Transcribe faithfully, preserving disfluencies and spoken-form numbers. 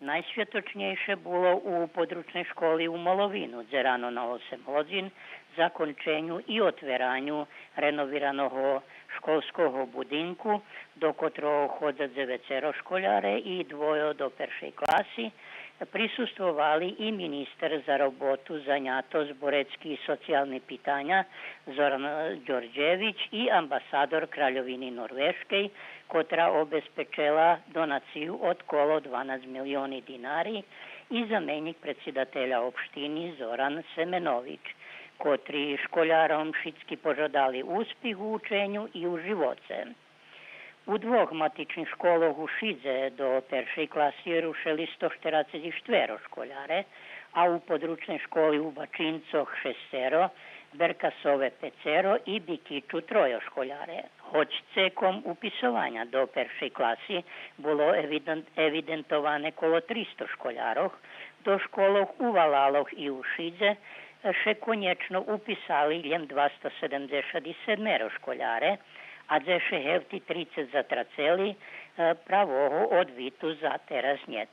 Найсвяточнєйше було у подручней школи у Моловину, дзе рано на осем годзин законченю и отвераню реновираного школского будинку, до котрого ходза дзевецеро школяре и двойо до першей класи, присуствовали и министер за роботу, занятосц, борецки и социялни питаня Зоран Дьордєвич и амбасадор Кральовини Норвежкей, котра обезпечела донацию од коло дванац милиони динари, и заменїк предсидателя општини Зоран Семенович, котри школяром шицки пожадали успих у ученю и у живоце. У двох матичних школох у Шидзе до першей класи рушели сто штерацец и штверо школяре, а у подручней школи у Бачинцох шесцеро, Беркасове пецеро и Бикичу тройо школяре. Гоч цеком уписованя до першей класи було евиден-, евидентоване коло тристо школярох, до школох у валалох и у Шидзе ше конєчно уписали лєм двасто седемдзешат и седмеро школяре, а дзеши гевти трицец затрацели, е, правого одвиту за тераз нєт.